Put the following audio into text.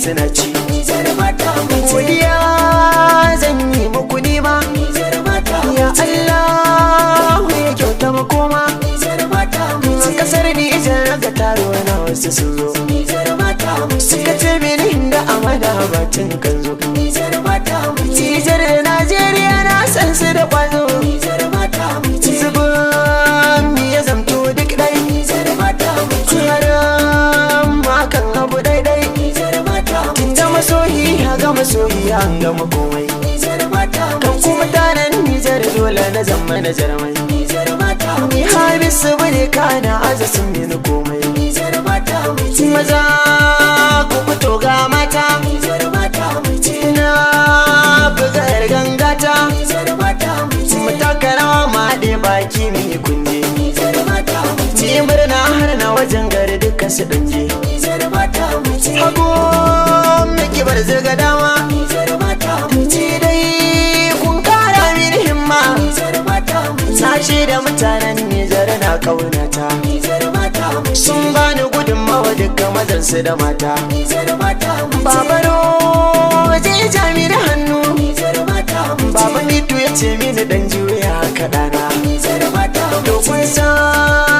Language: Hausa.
suna ci. Nijar mata mu ce. Godiya zan yi muku nima. Nijar mata mu Ya ce. Allah ya kyauta makoma. Nijar mata mu ce. Kasar Nijar ga taro na wasu sun zo. Nijar mata mu ce. Suka ce mini inda amana batun kan zo. Nijar mata mu ce. Nijar da Najeriya na san su da kwazo. Nijar mata mu ce. Zubin mi ya zamto duk ɗai. Nijar mata mu ce. Har makan abu ɗaiɗai. Nijar mata mu Tun da masoyi ya ga masoyi an gama komai. Nijar mata mu Kan ce. kuma mutanen Nijar dole na zama na jarmai. Nijar mata mu Ni ce. Hamisu bane kana aza sun mini komai. Nijar mata mu ce. Maza ku fito ga mata. Nijar mata mu ce. Na buga yar gangata. Nijar mata mu ce. Mu taka rawa mu haɗe baki mu yi kunje. Nijar mata mu ce. Ni murna har na wajen gari duka su ɗanje. Nijar mata mu ce. Hagu miki bar ziga dama. Nijar mata mu ce. Ni dai kun kara mini himma. Nijar mata mu ce. Na shaida mutanen Nijar na ƙaunata. Nijar mata mu ce. Sun bani gudunmawa duka mazansu da mata. Nijar mata mu ce. Babaro je ja mini hannu. Nijar mata mu ce. Baba Mitu ya ce mini dan juya kaɗana. Nijar mata mu To ce. kun san